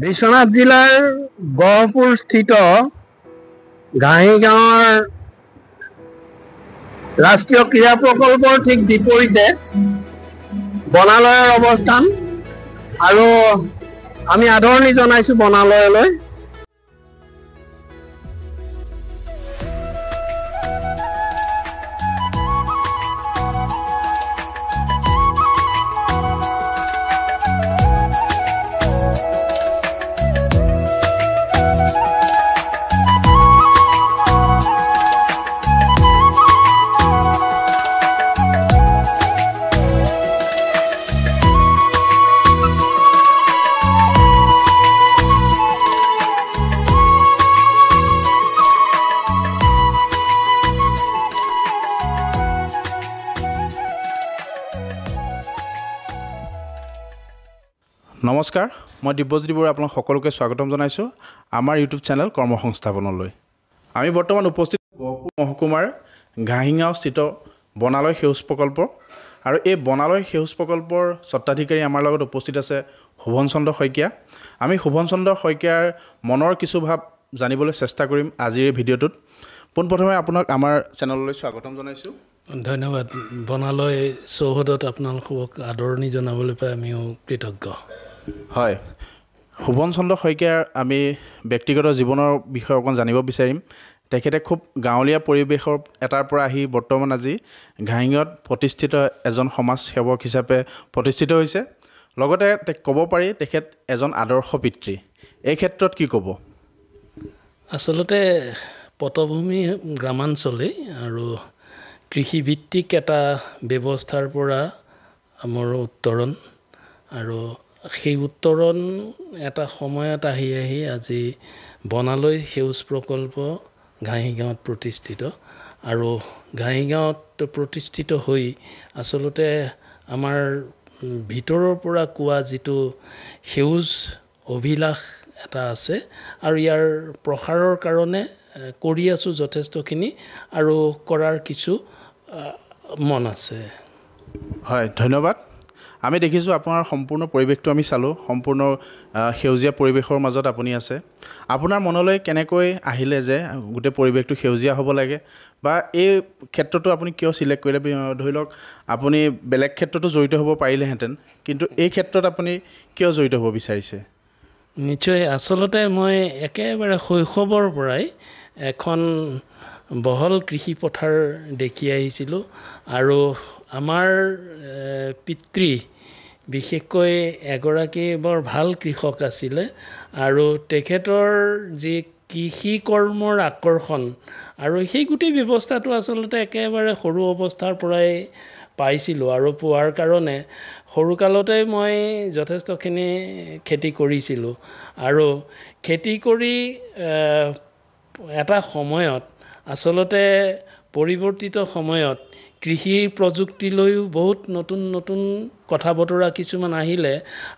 বিশ্বনাথ জিলাৰ গহপুৰস্থিত ঘাঁহিগাঁৱৰ ৰাষ্ট্ৰীয় ক্ৰীড়া প্ৰকল্পৰ ঠিক বিপৰীতে বনালয়ৰ অৱস্থান আৰু আমি আদৰণি জনাইছো বনালয়লৈ। নমস্কাৰ, মই দিব্যজ্যোতি বৰুৱা আপোনালোক সকলোকে স্বাগতম জনাইছোঁ আমাৰ ইউটিউব চেনেল কৰ্মসংস্থাপনলৈ। আমি বৰ্তমান উপস্থিত গহপুৰ মহকুমাৰ ঘাঁহিগাঁওস্থিত বনালয় সেউজ প্ৰকল্প আৰু এই বনালয় সেউজ প্ৰকল্পৰ স্বত্বাধিকাৰী আমাৰ লগত উপস্থিত আছে শোভন চন্দ্ৰ শইকীয়া। আমি শোভন চন্দ্ৰ শইকীয়াৰ মনৰ কিছু ভাৱ জানিবলৈ চেষ্টা কৰিম আজিৰ এই ভিডিঅ'টোত। পোনপ্ৰথমে আপোনাক আমাৰ চেনেললৈ স্বাগতম জনাইছোঁ। ধন্যবাদ। বনালয় চৌহদত আপোনালোকক আদৰণি জনাবলৈ পাই আমিও কৃতজ্ঞ। হয়, শোভন চন্দ্ৰ শইকীয়াৰ আমি ব্যক্তিগত জীৱনৰ বিষয়ে অকণ জানিব বিচাৰিম। তেখেতে খুব গাঁৱলীয়া পৰিৱেশৰ এটাৰ পৰা আহি বৰ্তমান আজি ঘাঁহিগাঁৱত প্ৰতিষ্ঠিত এজন সমাজ সেৱক হিচাপে প্ৰতিষ্ঠিত হৈছে। লগতে ক'ব পাৰি তেখেত এজন আদৰ্শ পিতৃ। এই ক্ষেত্ৰত কি ক'ব? আচলতে পটভূমি গ্ৰামাঞ্চলেই আৰু কৃষিভিত্তিক এটা ব্যৱস্থাৰ পৰা মোৰ উত্তৰণ আৰু সেই উত্তৰণ এটা সময়ত আহি আহি আজি বনালয় সেউজ প্ৰকল্প ঘাঁহিগাঁৱত প্ৰতিষ্ঠিত আৰু ঘাঁহিগাঁৱত প্ৰতিষ্ঠিত হৈ আচলতে আমাৰ ভিতৰৰ পৰা কোৱা যিটো সেউজ অভিলাষ এটা আছে আৰু ইয়াৰ প্ৰসাৰৰ কাৰণে কৰি আছোঁ যথেষ্টখিনি আৰু কৰাৰ কিছু মন আছে। হয়, ধন্যবাদ। আমি দেখিছোঁ আপোনাৰ সম্পূৰ্ণ পৰিৱেশটো আমি চালোঁ, সম্পূৰ্ণ সেউজীয়া পৰিৱেশৰ মাজত আপুনি আছে। আপোনাৰ মনলৈ কেনেকৈ আহিলে যে গোটেই পৰিৱেশটো সেউজীয়া হ'ব লাগে বা এই ক্ষেত্ৰটো আপুনি কিয় চিলেক্ট কৰিলে? ধৰি লওক আপুনি বেলেগ ক্ষেত্ৰতো জড়িত হ'ব পাৰিলেহেঁতেন, কিন্তু এই ক্ষেত্ৰত আপুনি কিয় জড়িত হ'ব বিচাৰিছে? নিশ্চয়, আচলতে মই একেবাৰে শৈশৱৰ পৰাই এখন বহল কৃষি পথাৰ দেখি আহিছিলোঁ আৰু আমাৰ পিতৃ বিশেষকৈ এগৰাকী বৰ ভাল কৃষক আছিলে আৰু তেখেতৰ যি কৃষি কৰ্মৰ আকৰ্ষণ আৰু সেই গোটেই ব্যৱস্থাটো আচলতে একেবাৰে সৰু অৱস্থাৰ পৰাই পাইছিলোঁ আৰু পোৱাৰ কাৰণে সৰুকালতে মই যথেষ্টখিনি খেতি কৰিছিলোঁ আৰু খেতি কৰি এটা সময়ত আচলতে পৰিৱৰ্তিত সময়ত কৃষিৰ প্ৰযুক্তিলৈও বহুত নতুন নতুন কথা বতৰা কিছুমান আহিলে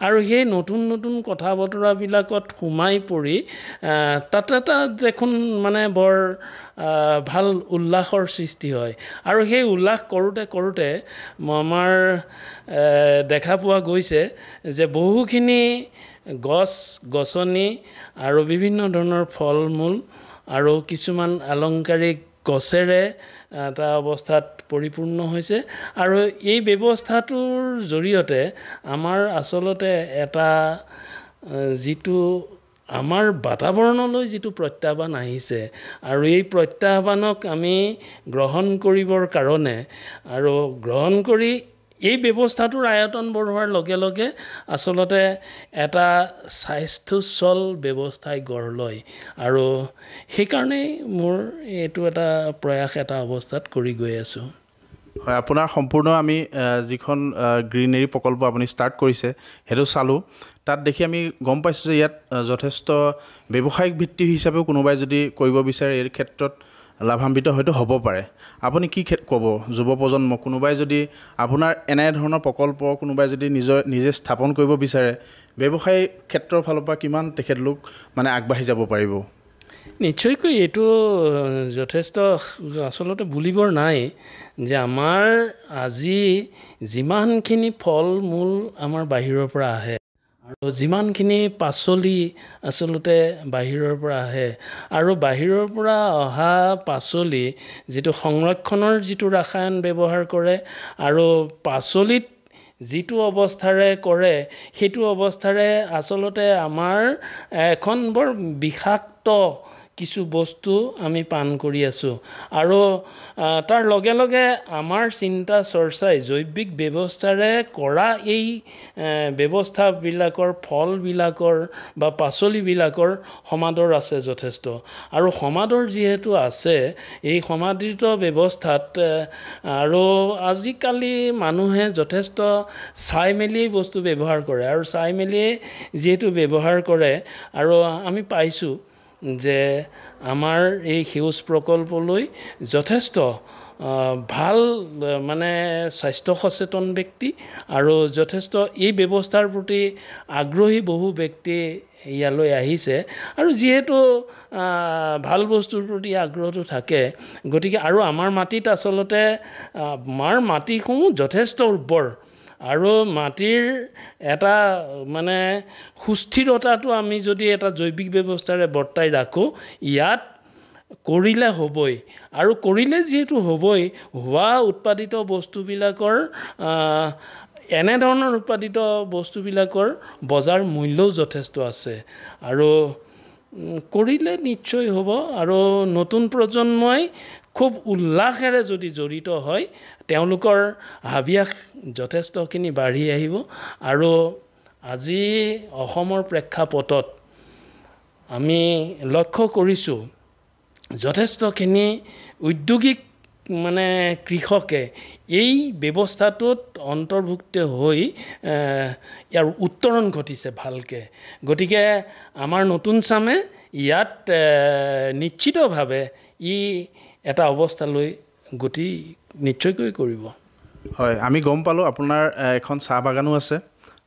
আৰু সেই নতুন নতুন কথা বতৰাবিলাকত সোমাই পৰি তাত এটা দেখোন মানে বৰ ভাল উল্লাসৰ সৃষ্টি হয় আৰু সেই উল্লাস কৰোঁতে কৰোঁতে আমাৰ দেখা পোৱা গৈছে যে বহুখিনি গছ গছনি আৰু বিভিন্ন ধৰণৰ ফল মূল আৰু কিছুমান আলংকাৰিক গছেৰে এটা অৱস্থাত পৰিপূৰ্ণ হৈছে আৰু এই ব্যৱস্থাটোৰ জৰিয়তে আমাৰ আচলতে এটা যিটো আমাৰ বাতাবৰণলৈ যিটো প্ৰত্যাহ্বান আহিছে আৰু এই প্ৰত্যাহ্বানক আমি গ্ৰহণ কৰিবৰ কাৰণে আৰু গ্ৰহণ কৰি এই ব্যৱস্থাটোৰ আয়তন বঢ়োৱাৰ লগে লগে আচলতে এটা স্বাস্থ্যোচ্ছল ব্যৱস্থাই গঢ় লয় আৰু সেইকাৰণেই মোৰ এইটো এটা প্ৰয়াস এটা অৱস্থাত কৰি গৈ আছোঁ। হয়, আপোনাৰ সম্পূৰ্ণ আমি যিখন গ্ৰীনেৰী প্ৰকল্প আপুনি ষ্টাৰ্ট কৰিছে সেইটো চালোঁ, তাত দেখি আমি গম পাইছোঁ যে ইয়াত যথেষ্ট ব্যৱসায়িক ভিত্তি হিচাপেও কোনোবাই যদি কৰিব বিচাৰে এই ক্ষেত্ৰত লাভান্বিত হয়তো হ'ব পাৰে। আপুনি কি ক'ব যুৱ প্ৰজন্ম, কোনোবাই যদি আপোনাৰ এনেধৰণৰ প্ৰকল্প কোনোবাই যদি নিজে স্থাপন কৰিব বিচাৰে, ব্যৱসায়িক ক্ষেত্ৰৰ ফালৰ পৰা কিমান তেখেতলোক মানে আগবাঢ়ি যাব পাৰিব? নিশ্চয়কৈ এইটো যথেষ্ট আচলতে বুলিবৰ নাই যে আমাৰ আজি যিমানখিনি ফল মূল আমাৰ বাহিৰৰ পৰা আহে আৰু যিমানখিনি পাচলি আচলতে বাহিৰৰ পৰা আহে আৰু বাহিৰৰ পৰা অহা পাচলি যিটো সংৰক্ষণৰ যিটো ৰাসায়ন ব্যৱহাৰ কৰে আৰু পাচলিত যিটো অৱস্থাৰে কৰে সেইটো অৱস্থাৰে আচলতে আমাৰ এখন বৰ বিষাক্ত কিছু বস্তু আমি পান কৰি আছোঁ। আৰু তাৰ লগে লগে আমাৰ চিন্তা চৰ্চাই জৈৱিক ব্যৱস্থাৰে কৰা এই ব্যৱস্থাবিলাকৰ ফলবিলাকৰ বা পাচলিবিলাকৰ সমাদৰ আছে যথেষ্ট। আৰু সমাদৰ যিহেতু আছে, এই সমাদৃত ব্যৱস্থাত আৰু আজিকালি মানুহে যথেষ্ট চাই মেলি বস্তু ব্যৱহাৰ কৰে আৰু চাই মেলিয়ে যিহেতু ব্যৱহাৰ কৰে আৰু আমি পাইছোঁ যে আমাৰ এই সেউজ প্ৰকল্পলৈ যথেষ্ট ভাল মানে স্বাস্থ্য সচেতন ব্যক্তি আৰু যথেষ্ট এই ব্যৱস্থাৰ প্ৰতি আগ্ৰহী বহু ব্যক্তি ইয়ালৈ আহিছে। আৰু যিহেতু ভাল বস্তুৰ প্ৰতি আগ্ৰহটো থাকে, গতিকে আৰু আমাৰ মাটিত আচলতে আমাৰ মাটিসমূহ যথেষ্ট উৰ্বৰ আৰু মাটিৰ এটা মানে সুস্থিৰতাটো আমি যদি এটা জৈৱিক ব্যৱস্থাৰে বৰ্তাই ৰাখোঁ, ইয়াত কৰিলে হ'বই। আৰু কৰিলে যিহেতু হ'বই, হোৱা উৎপাদিত বস্তুবিলাকৰ এনেধৰণৰ উৎপাদিত বস্তুবিলাকৰ বজাৰ মূল্যও যথেষ্ট আছে আৰু কৰিলে নিশ্চয় হ'ব। আৰু নতুন প্ৰজন্মই খুব উল্লাসেৰে যদি জড়িত হয়, তেওঁলোকৰ হাবিয়াস যথেষ্টখিনি বাঢ়ি আহিব। আৰু আজি অসমৰ প্ৰেক্ষাপটত আমি লক্ষ্য কৰিছোঁ যথেষ্টখিনি উদ্যোগিক মানে কৃষকে এই ব্যৱস্থাটোত অন্তৰ্ভুক্ত হৈ ইয়াৰ উত্তৰণ ঘটিছে ভালকৈ। গতিকে আমাৰ নতুন চামে ইয়াত নিশ্চিতভাৱে ই এটা অৱস্থালৈ গতি নিশ্চয়কৈ কৰিব। হয়, আমি গম পালোঁ আপোনাৰ এখন চাহ বাগানো আছে,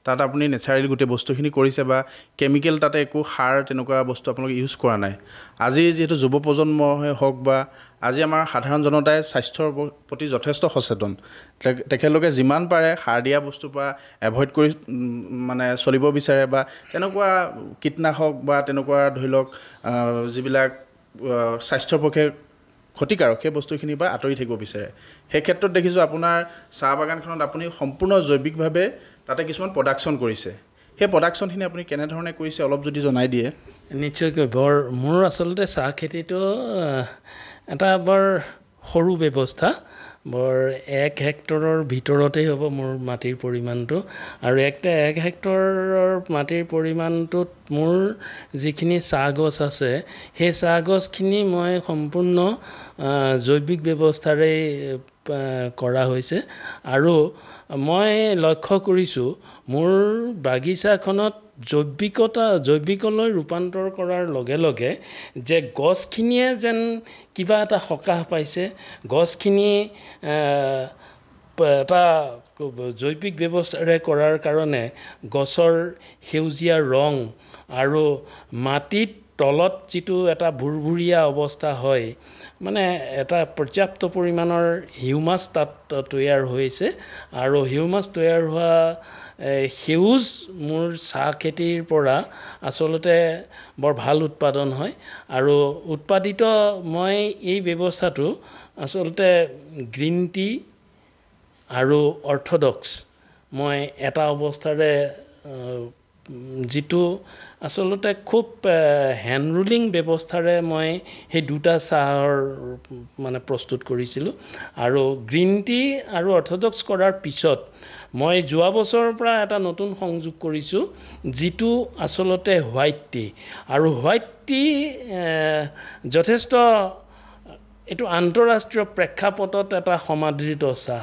তাত আপুনি নেচাৰেলি গোটেই বস্তুখিনি কৰিছে বা কেমিকেল তাতে একো সাৰ তেনেকুৱা বস্তু আপোনালোকে ইউজ কৰা নাই। আজি যিহেতু যুৱ প্ৰজন্মই হওক বা আজি আমাৰ সাধাৰণ জনতাই স্বাস্থ্যৰ প্ৰতি যথেষ্ট সচেতন, তেখেতলোকে যিমান পাৰে সাৰ দিয়া বস্তুৰ পৰা এভইড কৰি মানে চলিব বিচাৰে বা তেনেকুৱা কীটনাশক বা তেনেকুৱা ধৰি লওক যিবিলাক স্বাস্থ্যৰ পক্ষে ক্ষতিকাৰক সেই বস্তুখিনিৰ পৰা আঁতৰি থাকিব বিচাৰে। সেই ক্ষেত্ৰত দেখিছোঁ আপোনাৰ চাহ বাগানখনত আপুনি সম্পূৰ্ণ জৈৱিকভাৱে তাতে কিছুমান প্ৰডাকশ্যন কৰিছে। সেই প্ৰডাকশ্যনখিনি আপুনি কেনেধৰণে কৰিছে অলপ যদি জনাই দিয়ে। নিশ্চয়কৈ। মোৰ আচলতে চাহ খেতিটো এটা বৰ সৰু ব্যৱস্থা, বৰ 1 হেক্টৰৰ ভিতৰতেই হ'ব মোৰ মাটিৰ পৰিমাণটো। আৰু 1 হেক্টৰৰ মাটিৰ পৰিমাণটোত মোৰ যিখিনি চাহ গছ আছে, সেই চাহ গছখিনি মই সম্পূৰ্ণ জৈৱিক ব্যৱস্থাৰেই কৰা হৈছে। আৰু মই লক্ষ্য কৰিছোঁ মোৰ বাগিচাখনত জৈৱিকলৈ ৰূপান্তৰ কৰাৰ লগে লগে যে গছখিনিয়ে যেন কিবা এটা সকাহ পাইছে, গছখিনি এটা জৈৱিক ব্যৱস্থাৰে কৰাৰ কাৰণে গছৰ সেউজীয়া ৰং আৰু মাটিত তলত যিটো এটা ভুৰভুৰীয়া অৱস্থা হয়, মানে এটা পৰ্যাপ্ত পৰিমাণৰ হিউমাছ তাত তৈয়াৰ হৈছে। আৰু হিউমাছ তৈয়াৰ হোৱা সেউজ মোৰ চাহ খেতিৰ পৰা আচলতে বৰ ভাল উৎপাদন হয়। আৰু উৎপাদিত মই এই ব্যৱস্থাটো আচলতে গ্ৰীণ টি আৰু অৰ্থডক্স মই এটা অৱস্থাৰে যিটো আচলতে খুব হেণ্ড ৰুলিং ব্যৱস্থাৰে মই সেই দুটা চাহৰ মানে প্ৰস্তুত কৰিছিলোঁ। আৰু গ্ৰীণ টি আৰু অৰ্থডক্স কৰাৰ পিছত মই যোৱা বছৰৰ পৰা এটা নতুন সংযোগ কৰিছোঁ, যিটো আচলতে হোৱাইট টি। আৰু হোৱাইট টি যথেষ্ট এইটো আন্তঃৰাষ্ট্ৰীয় প্ৰেক্ষাপটত এটা সমাদৃত চাহ।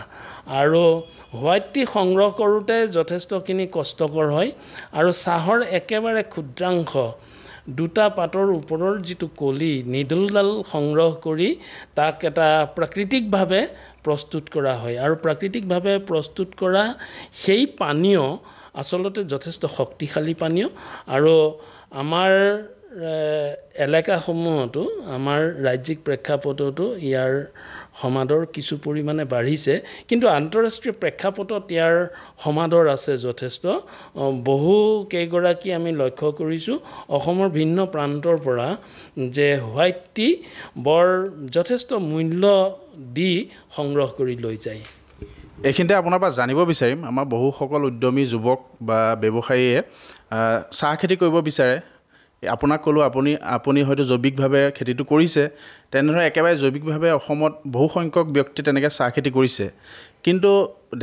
আৰু হোৱাইট টি সংগ্ৰহ কৰোঁতে যথেষ্টখিনি কষ্টকৰ হয় আৰু চাহৰ একেবাৰে ক্ষুদ্ৰাংশ দুটা পাতৰ ওপৰৰ যিটো কলি নিডলডাল সংগ্ৰহ কৰি তাক এটা প্ৰাকৃতিকভাৱে প্ৰস্তুত কৰা হয়। আৰু প্ৰাকৃতিকভাৱে প্ৰস্তুত কৰা সেই পানীয় আচলতে যথেষ্ট শক্তিশালী পানীয়। আৰু আমাৰ এলেকাসমূহতো আমাৰ ৰাজ্যিক প্ৰেক্ষাপটতো ইয়াৰ সমাদৰ কিছু পৰিমাণে বাঢ়িছে, কিন্তু আন্তঃৰাষ্ট্ৰীয় প্ৰেক্ষাপটত ইয়াৰ সমাদৰ আছে যথেষ্ট। বহু কেইগৰাকী আমি লক্ষ্য কৰিছোঁ অসমৰ ভিন্ন প্ৰান্তৰ পৰা যে হোৱাইট টি বৰ যথেষ্ট মূল্য দি সংগ্ৰহ কৰি লৈ যায়। এইখিনিতে আপোনাৰ পৰা জানিব বিচাৰিম, আমাৰ বহুসকল উদ্যমী যুৱক বা ব্যৱসায়ীয়ে চাহ খেতি কৰিব বিচাৰে। আপোনাক ক'লোঁ আপুনি হয়তো জৈৱিকভাৱে খেতিটো কৰিছে, তেনেধৰণে একেবাৰে জৈৱিকভাৱে অসমত বহুসংখ্যক ব্যক্তি তেনেকৈ চাহ খেতি কৰিছে, কিন্তু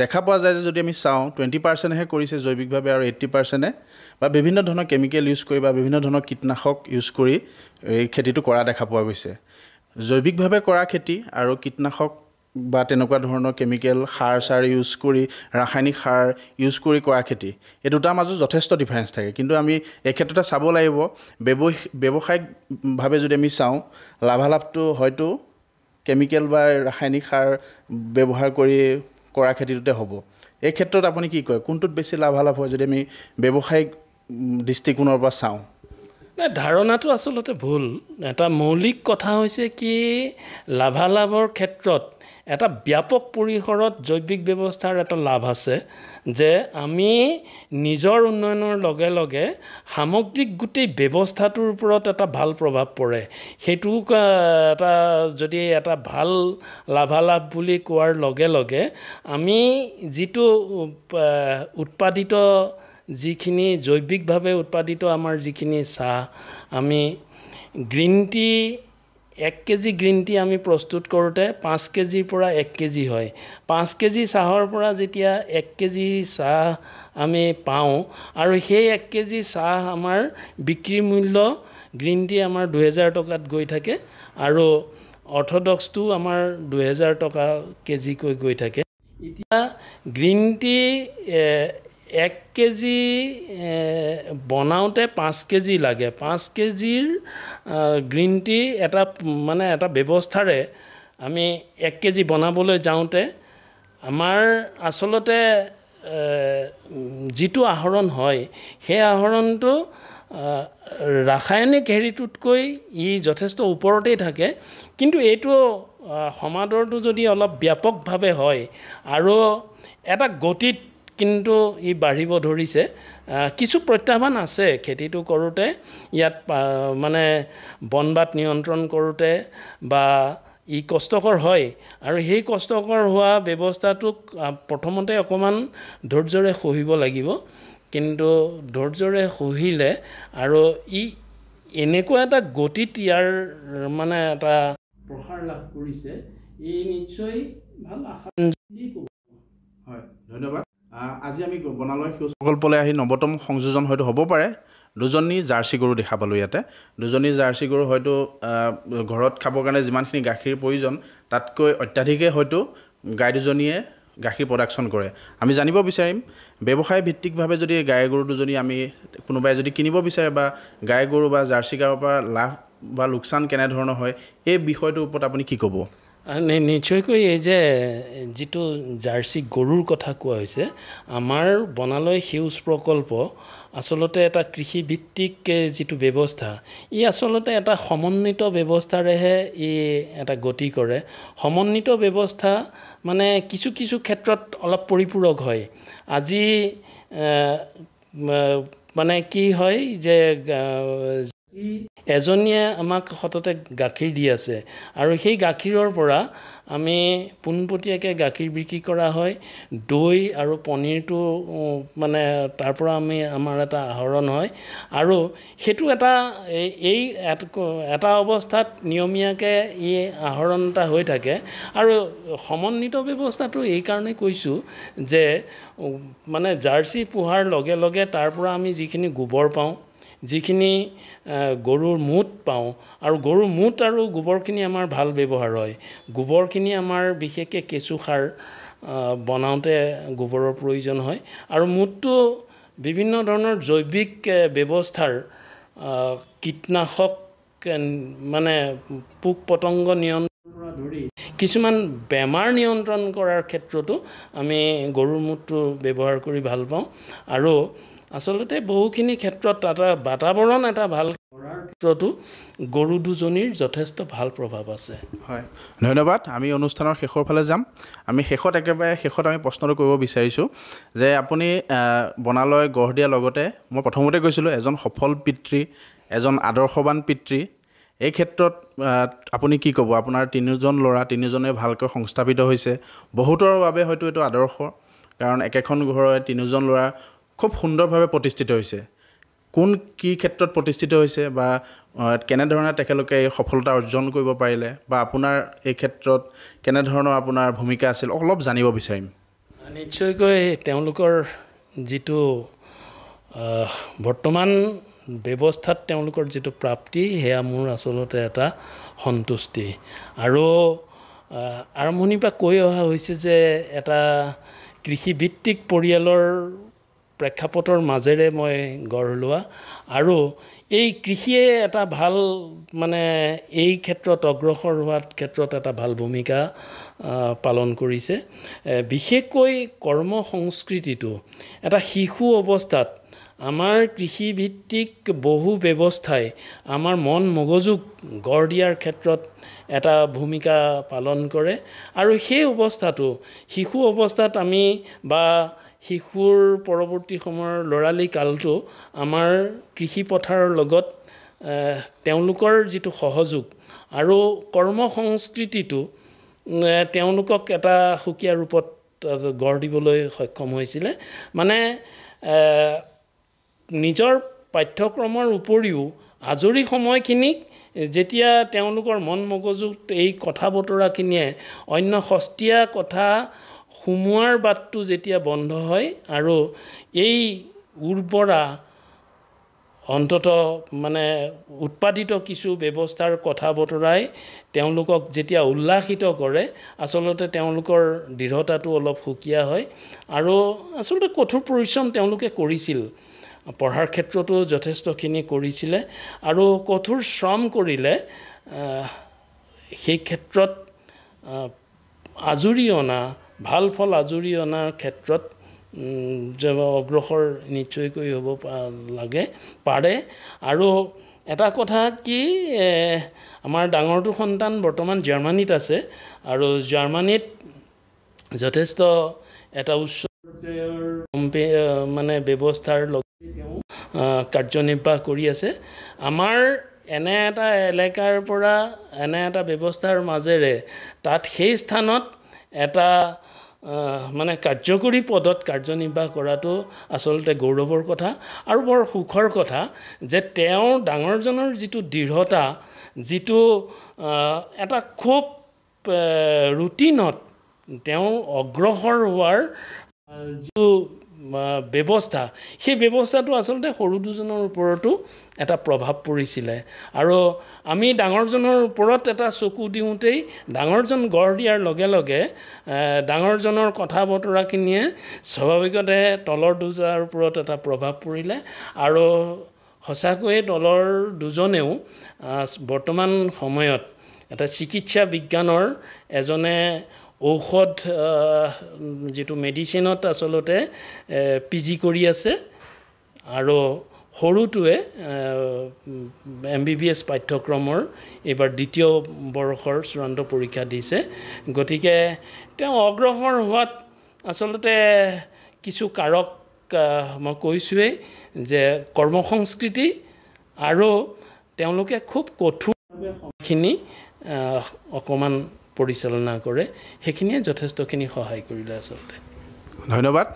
দেখা পোৱা যায় যে যদি আমি চাওঁ 20%হে কৰিছে জৈৱিকভাৱে আৰু 80%-এ বা বিভিন্ন ধৰণৰ কেমিকেল ইউজ কৰি বা বিভিন্ন ধৰণৰ কীটনাশক ইউজ কৰি এই খেতিটো কৰা দেখা পোৱা গৈছে। জৈৱিকভাৱে কৰা খেতি আৰু কীটনাশক বা তেনেকুৱা ধৰণৰ কেমিকেল সাৰ চাৰ ইউজ কৰি, ৰাসায়নিক সাৰ ইউজ কৰি কৰা খেতি, এই দুটাৰ মাজত যথেষ্ট ডিফাৰেঞ্চ থাকে। কিন্তু আমি এই ক্ষেত্ৰতে চাব লাগিব, ব্যৱসায়িকভাৱে যদি আমি চাওঁ লাভালাভটো হয়তো কেমিকেল বা ৰাসায়নিক সাৰ ব্যৱহাৰ কৰি কৰা খেতিটোতে হ'ব। এই ক্ষেত্ৰত আপুনি কি কয়, কোনটোত বেছি লাভালাভ হয় যদি আমি ব্যৱসায়িক দৃষ্টিকোণৰ পৰা চাওঁ? নাই, ধাৰণাটো আচলতে ভুল। এটা মৌলিক কথা হৈছে কি, লাভালাভৰ ক্ষেত্ৰত এটা ব্যাপক পৰিসৰত জৈৱিক ব্যৱস্থাৰ এটা লাভ আছে যে আমি নিজৰ উন্নয়নৰ লগে লগে সামগ্ৰিক গোটেই ব্যৱস্থাটোৰ ওপৰত এটা ভাল প্ৰভাৱ পৰে। সেইটো এটা যদি এটা ভাল লাভালাভ বুলি কোৱাৰ লগে লগে আমি যিটো উৎপাদিত, যিখিনি জৈৱিকভাৱে উৎপাদিত আমাৰ যিখিনি চাহ, আমি green tea 1 KG green tea আমি প্ৰস্তুত কৰোঁতে 5 কেজিৰ পৰা 1 কেজি হয়। 5 কেজি চাহৰ পৰা যেতিয়া 1 কেজি চাহ আমি পাওঁ আৰু সেই 1 কেজি চাহ আমাৰ বিক্ৰী মূল্য গ্ৰীণ টি আমাৰ 2000 টকাত গৈ থাকে আৰু অৰ্থডক্সটো আমাৰ 2000 টকা কেজিকৈ গৈ থাকে। এতিয়া গ্ৰীণ টি 1 কেজি বনাওঁতে 5 কেজি লাগে। 5 কেজিৰ গ্ৰীণ টি এটা মানে এটা ব্যৱস্থাৰে আমি 1 কেজি বনাবলৈ যাওঁতে আমাৰ আচলতে যিটো আহৰণ হয় সেই আহৰণটো ৰাসায়নিক হেৰিটোতকৈ ই যথেষ্ট ওপৰতেই থাকে। কিন্তু এইটো সমাদৰটো যদি অলপ ব্যাপকভাৱে হয় আৰু এটা গতিত কিন্তু ই বাঢ়িব ধৰিছে। কিছু প্ৰত্যাহ্বান আছে খেতিটো কৰোঁতে, ইয়াত মানে বনবাত নিয়ন্ত্ৰণ কৰোঁতে বা ই কষ্টকৰ হয় আৰু সেই কষ্টকৰ হোৱা ব্যৱস্থাটোক প্ৰথমতে অকণমান ধৈৰ্যৰে সহিব লাগিব। কিন্তু ধৈৰ্যৰে সহিলে আৰু ই এনেকুৱা এটা গতিত ইয়াৰ মানে এটা প্ৰসাৰ লাভ কৰিছে, ই নিশ্চয় ভাল আশা। হয়, ধন্যবাদ। আজি আমি বনালয় সেউজ প্ৰকল্পলৈ আহি নৱতম সংযোজন হয়তো হ'ব পাৰে, দুজনী জাৰ্চি গৰু দেখা পালোঁ ইয়াতে। দুজনী জাৰ্চি গৰু হয়তো ঘৰত খাবৰ কাৰণে যিমানখিনি গাখীৰ প্ৰয়োজন তাতকৈ অত্যাধিকে হয়তো গাই দুজনীয়ে গাখীৰ প্ৰডাকশ্যন কৰে। আমি জানিব বিচাৰিম ব্যৱসায় ভিত্তিকভাৱে যদি গাই গৰু দুজনী আমি কোনোবাই যদি কিনিব বিচাৰে বা গাই গৰু বা জাৰ্চি গাইৰ পৰা লাভ বা লোকচান কেনেধৰণৰ হয়, এই বিষয়টোৰ ওপৰত আপুনি কি ক'ব? নিশ্চয়কৈ এই যে যিটো জাৰ্চি গৰুৰ কথা কোৱা হৈছে, আমাৰ বনালয় সেউজ প্ৰকল্প আচলতে এটা কৃষিভিত্তিক যিটো ব্যৱস্থা, ই আচলতে এটা সমন্বিত ব্যৱস্থাৰেহে ই এটা গতি কৰে। সমন্বিত ব্যৱস্থা মানে কিছু কিছু ক্ষেত্ৰত অলপ পৰিপূৰক হয়। আজি মানে কি হয় যে এজনীয়ে আমাক সততে গাখীৰ দি আছে আৰু সেই গাখীৰৰ পৰা আমি পোনপটীয়াকৈ গাখীৰ বিক্ৰী কৰা হয়, দৈ আৰু পনীৰটো মানে তাৰ পৰা আমি আমাৰ এটা আহৰণ হয় আৰু সেইটো এটা এই এটা অৱস্থাত নিয়মীয়াকৈ ই আহৰণ এটা হৈ থাকে। আৰু সমন্বিত ব্যৱস্থাটো এইকাৰণে কৈছোঁ যে মানে জাৰ্চি পোহাৰ লগে লগে তাৰ পৰা আমি যিখিনি গোবৰ পাওঁ, যিখিনি গৰুৰ মুত পাওঁ, আৰু গৰুৰ মুত আৰু গোবৰখিনি আমাৰ ভাল ব্যৱহাৰ হয়। গোবৰখিনি আমাৰ বিশেষকৈ কেঁচুসাৰ বনাওঁতে গোবৰৰ প্ৰয়োজন হয় আৰু মুতটো বিভিন্ন ধৰণৰ জৈৱিক ব্যৱস্থাৰ কীটনাশক মানে পোক পতংগ নিয়ন্ত্ৰণৰ পৰা ধৰি কিছুমান বেমাৰ নিয়ন্ত্ৰণ কৰাৰ ক্ষেত্ৰতো আমি গৰুৰ মুতটো ব্যৱহাৰ কৰি ভাল পাওঁ। আৰু আচলতে বহুখিনি ক্ষেত্ৰত এটা বাতাবৰণ এটা ভাল কৰাৰ ক্ষেত্ৰতো গৰু দুজনীৰ যথেষ্ট ভাল প্ৰভাৱ আছে। হয়, ধন্যবাদ। আমি অনুষ্ঠানৰ শেষৰ ফালে যাম। আমি শেষত, একেবাৰে শেষত আমি প্ৰশ্নটো কৰিব বিচাৰিছোঁ যে আপুনি বনালয় গঢ় দিয়াৰ লগতে মই প্ৰথমতে কৈছিলোঁ এজন সফল পিতৃ, এজন আদৰ্শৱান পিতৃ, এই ক্ষেত্ৰত আপুনি কি ক'ব? আপোনাৰ তিনিজন ল'ৰা, তিনিজনে ভালকৈ সংস্থাপিত হৈছে, বহুতৰ বাবে হয়তো এইটো আদৰ্শ, কাৰণ একেখন ঘৰৰে তিনিজন ল'ৰা খুব সুন্দৰভাৱে প্ৰতিষ্ঠিত হৈছে। কোন কি ক্ষেত্ৰত প্ৰতিষ্ঠিত হৈছে বা কেনেধৰণে তেখেতলোকে এই সফলতা অৰ্জন কৰিব পাৰিলে বা আপোনাৰ এই ক্ষেত্ৰত কেনেধৰণৰ আপোনাৰ ভূমিকা আছিল, অলপ জানিব বিচাৰিম। নিশ্চয়কৈ তেওঁলোকৰ যিটো বৰ্তমান ব্যৱস্থাত তেওঁলোকৰ যিটো প্ৰাপ্তি, সেয়া মোৰ আচলতে এটা সন্তুষ্টি। আৰু আৰম্ভণিৰ পৰা কৈ অহা হৈছে যে এটা কৃষিভিত্তিক পৰিয়ালৰ প্ৰেক্ষাপটৰ মাজেৰে মই গঢ় লোৱা, আৰু এই কৃষিয়ে এটা ভাল মানে এই ক্ষেত্ৰত অগ্ৰসৰ হোৱাৰ ক্ষেত্ৰত এটা ভাল ভূমিকা পালন কৰিছে। বিশেষকৈ কৰ্ম সংস্কৃতিটো এটা শিশু অৱস্থাত আমাৰ কৃষিভিত্তিক বহু ব্যৱস্থাই আমাৰ মন মগজুক গঢ় দিয়াৰ ক্ষেত্ৰত এটা ভূমিকা পালন কৰে। আৰু সেই অৱস্থাটো শিশু অৱস্থাত আমি বা শিশুৰ পৰৱৰ্তী সময়ৰ ল'ৰালি কালটো আমাৰ কৃষি পথাৰৰ লগত তেওঁলোকৰ যিটো সহযোগ আৰু কৰ্ম সংস্কৃতিটো তেওঁলোকক এটা সুকীয়া ৰূপত গঢ় দিবলৈ সক্ষম হৈছিলে। মানে নিজৰ পাঠ্যক্ৰমৰ উপৰিও আজৰি সময়খিনিক যেতিয়া তেওঁলোকৰ মন মগজুত এই কথা বতৰাখিনিয়ে অন্য সস্তীয়া কথা সোমোৱাৰ বাটটো যেতিয়া বন্ধ হয় আৰু এই উৰ্বৰা অন্তত মানে উৎপাদিত কিছু ব্যৱস্থাৰ কথা বতৰাই তেওঁলোকক যেতিয়া উল্লাসিত কৰে, আচলতে তেওঁলোকৰ দৃঢ়তাটো অলপ সুকীয়া হয়। আৰু আচলতে কঠোৰ পৰিশ্ৰম তেওঁলোকে কৰিছিল, পঢ়াৰ ক্ষেত্ৰতো যথেষ্টখিনি কৰিছিলে, আৰু কঠোৰ শ্ৰম কৰিলে সেই ক্ষেত্ৰত আজুৰি অনা, ভাল ফল আজুৰি অনাৰ ক্ষেত্ৰত অগ্ৰসৰ নিশ্চয়কৈ হ'ব লাগে, পাৰে। আৰু এটা কথা কি, আমাৰ ডাঙৰটো সন্তান বৰ্তমান জাৰ্মানীত আছে, আৰু জাৰ্মানীত যথেষ্ট এটা উচ্চ পৰ্যায়ৰ মানে ব্যৱস্থাৰ লগত তেওঁ কাৰ্যনিৰ্বাহ কৰি আছে। আমাৰ এনে এটা এলেকাৰ পৰা এনে এটা ব্যৱস্থাৰ মাজেৰে তাত সেই স্থানত এটা মানে কাৰ্যকৰী পদত কাৰ্যনিৰ্বাহ কৰাটো আচলতে গৌৰৱৰ কথা আৰু বৰ সুখৰ কথা যে তেওঁ ডাঙৰজনৰ যিটো দৃঢ়তা, যিটো এটা খুব ৰুটিনত তেওঁ অগ্ৰসৰ হোৱাৰ যিটো ব্যৱস্থা, সেই ব্যৱস্থাটো আচলতে সৰু দুজনৰ ওপৰতো এটা প্ৰভাৱ পৰিছিলে। আৰু আমি ডাঙৰজনৰ ওপৰত এটা চকু দিওঁতেই ডাঙৰজন গঢ় দিয়াৰ লগে লগে ডাঙৰজনৰ কথা বতৰাখিনিয়ে স্বাভাৱিকতে তলৰ দুজাৰ ওপৰত এটা প্ৰভাৱ পৰিলে। আৰু সঁচাকৈয়ে তলৰ দুজনেও বৰ্তমান সময়ত এটা চিকিৎসা বিজ্ঞানৰ এজনে ঔষধ যিটো মেডিচিনত আচলতে পি জি কৰি আছে, আৰু সৰুটোৱে MBBS পাঠ্যক্ৰমৰ এইবাৰ দ্বিতীয় বৰ্ষৰ চূড়ান্ত পৰীক্ষা দিছে। গতিকে তেওঁ অগ্ৰসৰ হোৱাত আচলতে কিছু কাৰক মই কৈছোঁৱেই যে কৰ্মসংস্কৃতি আৰু তেওঁলোকে খুব কঠোৰভাৱে সময়খিনি অকণমান পৰিচালনা কৰে, সেইখিনিয়ে যথেষ্টখিনি সহায় কৰিলে আচলতে। ধন্যবাদ।